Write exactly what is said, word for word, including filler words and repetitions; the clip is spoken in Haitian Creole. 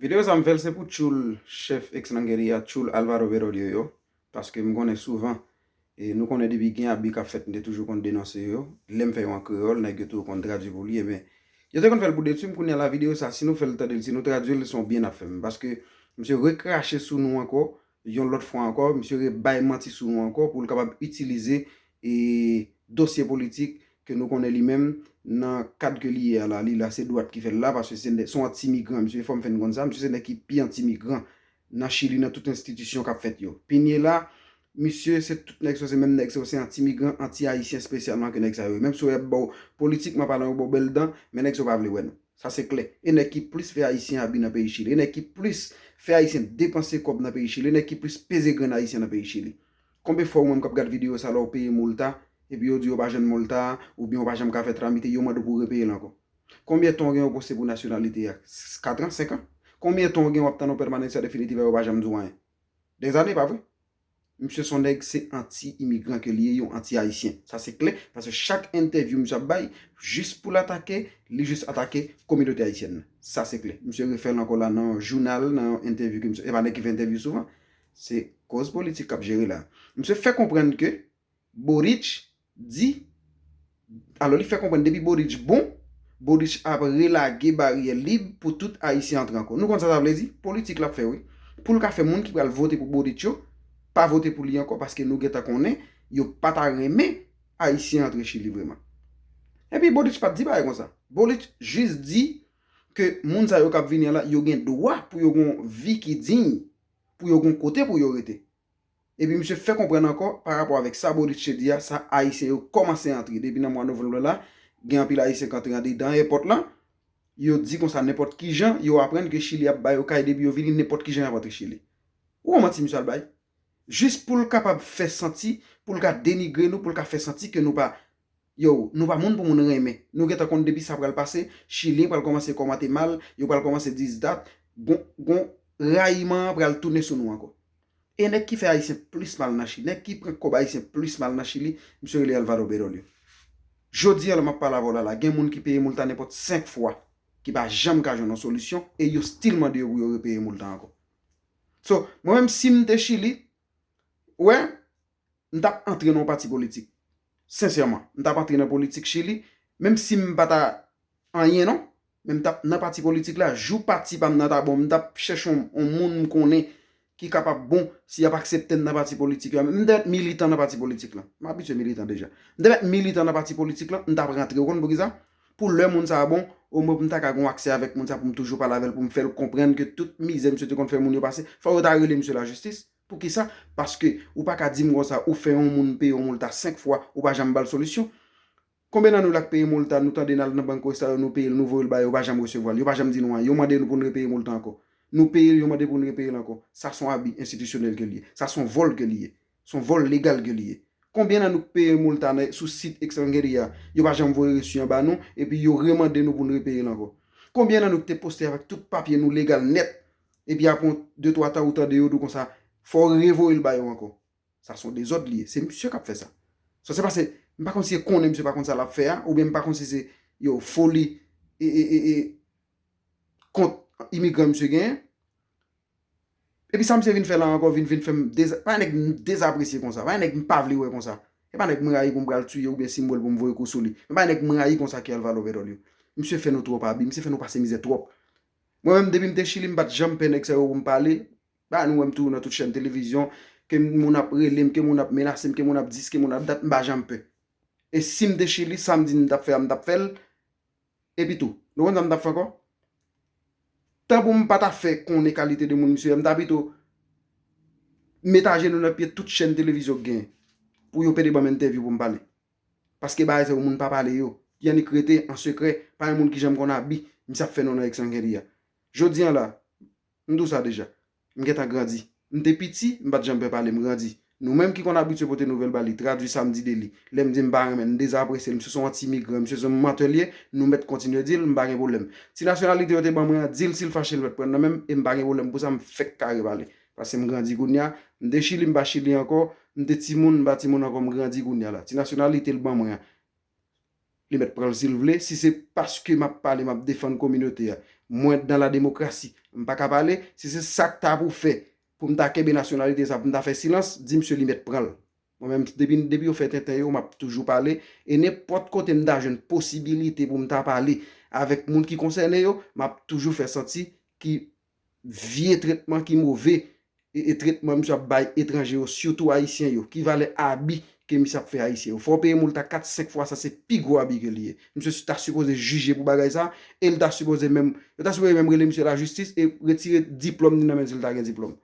Videyo sa m fè l se pou tchoul chèf ex Nangeli a, tchoul Alvaro Berolio yo, paske m konnen souvan, e nou konnen depi gen abi k ap fèt, m te toujou konn denonse yo. Lè m fè yo an kreyòl, nèg yo tou konn tradui pou li, ebyen, yo te konn fè l pou detwi m, kounye a la videyo sa, si nou fè l tande l, si nou tradui l, se yon byen n ap fè m, paske misye rekrache sou nou ankò, yon lòt fwa ankò, misye rebay manti sou nou ankò pou l kapab itilize e dosye politik ke nou konnen li menm nan kad ke li ye a la, li la se dwat ki fè l la, paske se, se yon anti-migran, misye, fò m fè n konn sa, misye se nèg ki pi anti-migran nan Chili, nan tout enstitisyon k ap fèt yo. Pinye la, misye se tout nèg sa, se menm nèg sa, se anti-migran, anti-ayisyen espesyalman ke nèg sa yo. Menm si w ap ba w politikman palan, yo ba w bèl dan, men nèg sa yo pa vle wè nou. Sa se klè. E nèg ki plis fè ayisyen abi nan peyi Chili. E nèg ki plis fè ayisyen depanse kòb nan peyi Chili. E nèg ki plis peze grenn ayisyen nan peyi Chili. Konbyen fwa ou menm k ap gad videyo sa la ou peye Multa, epi yo di yo pa jwenn Multa, oubyen ou pa janm ka fè tramite, yo mande w pou w repeye l ankò? Konbyen tan w gen yo poste pou nasyonalite a? Katran, senkan? Konbyen tan w gen w ap tann yon pèmanans definitif a, yo pa janm di w anyen? Dèzane, pa vre? Misye se yon nèg, se anti-imigran ke li ye, yon anti-ayisyen. Sa se klè, paske chak entèvyou misye ap bay, jis pou l atake, li jis atake kominote ayisyèn nan. Sa se klè. Misye refè l ankò la nan yon jounal, nan yon entèvyou ke misye, e pa nèg ki fè entèvyou souvan. Se koz politik k ap jere la. Misye fè konprann ke Boric di, alò li fè konprann depi Boric bon, Boric ap relage baryè lib pou tout Ayisyen antre ankò. Nou konn sa sa vle di? Politik l ap fè wi. Pou l ka fè moun ki pral vote pou Boric yo, pa vote pou li ankò, paske nou gentan konnen yo pa ta renmen Ayisyen antre Chili vrèman. Epi Boric pa t di bagay konsa. Boric jis di ke moun sa yo k ap vini an la, yo gen dwa pou yo gen yon vi ki diy, pou yo gen yon kote pou yo rete. Epi misye fè konprann ankò, pa rapò avèk sa Boric te di a, sa Ayisyen yo kòmanse antre. Depi nan mwa novanm la, gen anpil Ayisyen k antre andedan èpòt la. Yo di konsa, nenpòt ki jan, yo aprann ke Chili ap ba yo kay, depi yo vini, nenpòt ki jan y ap antre Chili. Ou wè manti misye al bay? Jis pou l kapab fè santi, pou l ka denigre nou, pou l ka fè santi ke nou pa, yo, nou pa moun pou moun renmen. Nou gentan konn depi sa pral pase, Chilyen pral kòmanse kòmante mal, yo pral kòmanse di dat, gon, gon rayiman an pral tounen sou nou ankò. E nèg ki fè Ayisyen plis mal nan Chili, nèg ki pran kòb Ayisyen plis mal nan Chili, misye rele Alvaro Berolio. Jodi a, lè m ap pale avè w la, la, gen moun ki peye Multa nenpòt senk fwa, ki pa janm ka jwenn yon solisyon, e yo still mande yo pou yo repeye Multa ankò. So, mwen menm, si m te Chili, wè, m t ap antre nan yon pati politik. Sensèman, m t ap antre nan politik Chili, menm si m pa ta anyen non, men m t ap nan pati politik la, jou pati pa m nan ta bon, m t ap chèche yon, yon moun m konnen ki kapab bon, si y ap aksepte m nan pati politik yo. M te mèt militan nan pati politik lan. M abitye militan deja. M te mèt militan nan pati politik lan, m t ap rantre. Ou konn poukisa? Pou lè moun sa a bon, omwen pou m ta ka gen aksè avèk moun sa pou m toujou pale avè l, pou m fè l konprann ke tout mizè misye te konn fè moun yo pase, fò yo ta rele misye lajistis. Poukisa? Paske ou pa ka di m konsa, ou fè yon moun peye yon Multa senk fwa, ou pa janm ba l solisyon. Konbyen nan nou la k peye Multa, nou tande n al nan bank Western, nou peye l, nou voye l ba yo, yo pa janm resevwa l, yo pa janm di nou anyen, yo mande nou pou n repeye Multa ankò. Nou peye l, yo mande pou n repeye l ankò. Sa se yon abi enstitisyonèl ke l ye. Sa se yon vòl ke l ye. Se yon vòl legal ke l ye. Konbyen nan nou k peye Multa nan, sou sit Extranjeria, yo pa janm voye resi an ba nou, epi yo remande nou pou n repeye l ankò? Konbyen nan nou k te poste avèk tout papye nou legal nèt, epi apre yon de twa tan ou tande yo di w konsa, fò w revoye l ba yo ankò? Sa se yon dezòd li ye. Se misye k ap fè sa. Sa se paske m pa konn si se konnen misye pa konn sa l ap fè a, oubyen m pa konn si se, yo, foli e, e, e, e, kont imigran misye genyen. Epi sa misye vin fè la ankò, vin, vin fè m deza-, pa nèg m dezapresye konsa, pa nèg m pa vle wè konsa. E pa nèg m rayi pou m pral tiye oubyen si m wè l pou m voye kou sou li. Men pa nèg m rayi konsa ki Alvaro Berolio. Misye fè nou twòp abi, misye fè nou pase mizè twòp. Mwen menm, depi m te Chili, m pa t janm pè nèg sa yo pou m pale. Ba nou wè m toujou nan tout chèn televizyon, ke moun ap rele m, ke moun ap menase m, ke moun ap dis, ke moun ap dat, m pa janm pè. E si m te Chili, sa m di m t ap fè a, m t ap fè l. Epi tou, nou konn sa m t ap fè ankò? Tan pou m pa ta fè konnen kalite de moun misye ye, m ta pito met ajenou nan pye tout chèn televizyon k genyen, pou yo pede ban m entèvyou pou m pale. Paske bagay sa yo moun pa pale yo. Ki annik rete an sekrè, pa yon moun ki janm konn abi misye ap fè nou nan Extranjeria. Jodi a la, m di w sa deja. M gentan grandi. M te piti, m pa t janm pè pale, m grandi. Nou menm ki konn abitye pote nouvèl ba li, tradui sa m di de li. Lè m di m pa renmen l, m dezapresye l, misye se yon anti-imigran, misye se yon mantè l ye, nou mèt kontinye di l, m pa gen pwoblèm. Ti nasyonalite yo te ban mwen an, di l si l fache l mèt pran l nan men m, e m pa gen pwoblèm pou sa, m fèk kare pale. Paske m grandi kounye a, m te Chili, m pa Chili ankò, m te timoun, m pa timoun ankò, m grandi kounye a la. Ti nasyonalite l ban mwen an, li mèt pran l si l vle, si se paske m ap pale, m ap defann kominote a. Mwen dan la demokrasi, m pa ka pale. Si se sa k ta pou fè pou m ta kenbe nasyonalite sa, pou m ta fè silans, di misye li mèt pran l. Mwen menm, depi, depi yo fè tenten yo, m ap toujou pale. E nenpòt kote m ta jwenn posibilite pou m ta pale avèk moun ki konsène yo, m ap toujou fè santi ki vye tretman ki move e, e tretman misye ap bay etranje yo, sitou ayisyen yo, ki valè abi ke misye ap fè ayisyen yo. Fò w peye moun ta kat, senk fwa sa, se pi gwo abi ke li ye. Misye ta sipoze jije pou bagay sa, e l ta sipoze menm, yo ta sipoze menm rele misye lajistis e retire diplòm li nan men l si l ta gen diplòm.